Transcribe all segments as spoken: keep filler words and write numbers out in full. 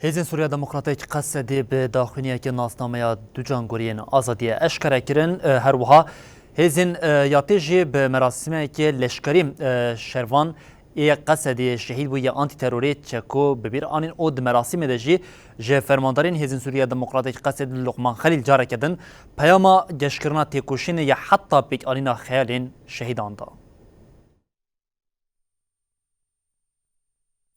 Hêzên Sûriya Demokratîk, Qesedê, bi daxuyaniyeke nasnameya du cangoriyên azadiyê eşkere kirin. E, her wiha hêzên, e, YAT'ê jî bi merasîmeke leşkerî, e, şervan ê Qesedê şehîd bûyî antîterorê Çeko bi bîr anîn û di merasîmê de jî ji fermandarên Hêzên Sûriya Demokratîk Qesedê Luqman Xelîl careke din peyama geşkirina têkoşînê ya heta pêkanîna xeyalên şehîdan da.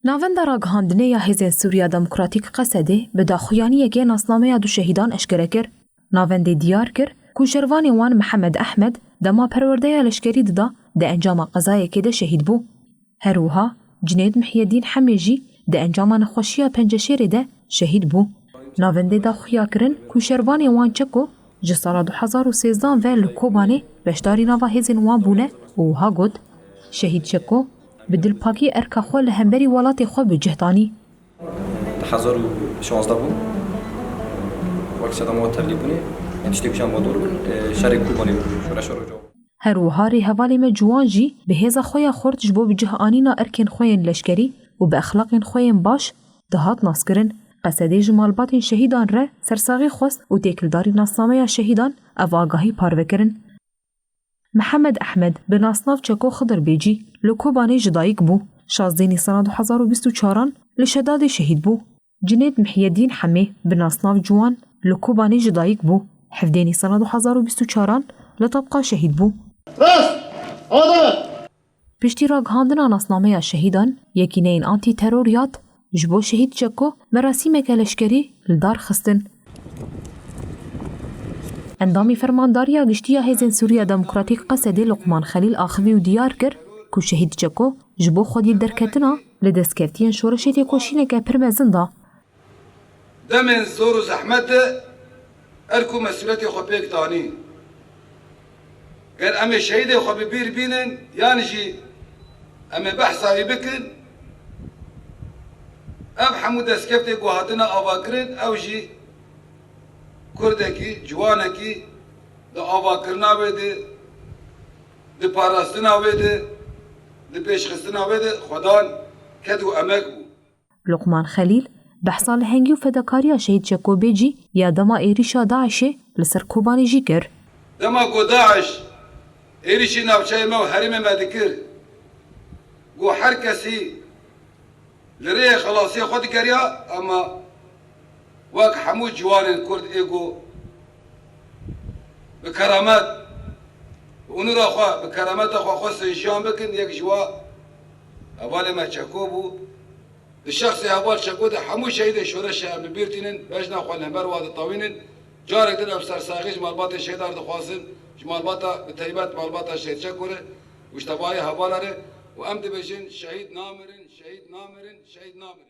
Navenda ragihandinê ya Hêzên Sûriya Demokratîk Qesedê bi daxuyaniyekê nasnameya du şehîdan eşkere kir. Navendê diyar kir ku şervanê wan Mihemed Ehmed dema perwerdeya leşkerî dida di encama qezayekê de şehîd bû. Her wiha Cinêd Mihyedîn Hemê jî di encama nexweşiya penceşêrê de şehîd bû. Navendê da xuya kirin ku şervanê wan Çeko ji sala du hezar û sêzdeh ve li Kobanê beşdarî nava hêzên wan bûne û wiha got, Şehîd Çeko bi dilpakî erka xwe li hemberî welatê xwe bi cih danî. Di hezar û şazdeh bû. Wek sedema we tevlî bûnê. Em tiştê kuşan we dor bûn. E, şerê Kobanê bû. Şoreşa Roja. Her wiha rêhevalê me ciwan jî bi hêza xwe ya xurt ji bo bi cih anîna erkên xwe yên leşkerî û bi exlaqên xwe yên baş dihat naskirin. Qesedê ji malbatên şehîdan re sersaxî xwest û têkildarî nasnameya şehîdan ev agahî parve kirin. Mihemed Ehmed bi nasnav Çeko Xidir Bêcî li Kobanê ji dayik bû. Şazdê Nîsana du hezar û bîst û çaran li Şedadê şehîd bû. Cinêd Mihyedîn Hemê bi nasnav Ciwan li Kobanê ji dayik bû. Hevdê Nîsana du hezar û bîst û çaran li Tabqa şehîd bû. Rast! Adalet! Piştî ragihandina nasnameya şehîdan, yekîneyên antîteror YAT ji bo şehîd Çeko merasîmeke leşkerî li dar xistin. Endamê Fermandariya Giştî ya Hêzên Sûriya Demokratîk Qesedê Luqman Xelîl axivî û diyar kir ku şehîd Çeko ji bo xwedî derketina li destkeftiyen şoreşê têkoşîneke pir mezin da. Demên zor û zehmet de erk û mesûliyetê xwe pêk danî. Ger em ê şehîdê xwe bi bîr bînin yan jî em ê behsa wî bikin, ev hemû destkeftê ku hatine avakirin, ew jî kurdekî, ciwanekî di avakirina wê de, di parastina wê de, di pêşxistina wê de xwedan ked û emek bû. Luqman Xelîl behsa lehengî û fedakariya şehîd Çeko Bêcî ya dema êrîşa DAIŞê li ser Kobanê jî kir. Dema ku DAIŞ êrîşî navçeyê me û herêmê me dikir, ku her kesî li rêyê xelasiyê xwe digeriya, ema wek hemû ciwanên Kurd ê ku bi keramet, bi onura xwe, bi kerameta xwe xwestin jiyan bikin, yek ji wa hevalê me Çeko bû. Di şexsê heval Çeko de hemû şehîdên şoreşê em li bîr tînin, bejna xwe li hember wa ditewînin. Carek din em sersaxî ji malbatê şehîdan re dixwazin, ji malbata, bi taybet malbata Şehîd Çeko re û ji tevayê hevala re û em dibêjin, şehîd namirin, şehîd namirin, şehîd namirin.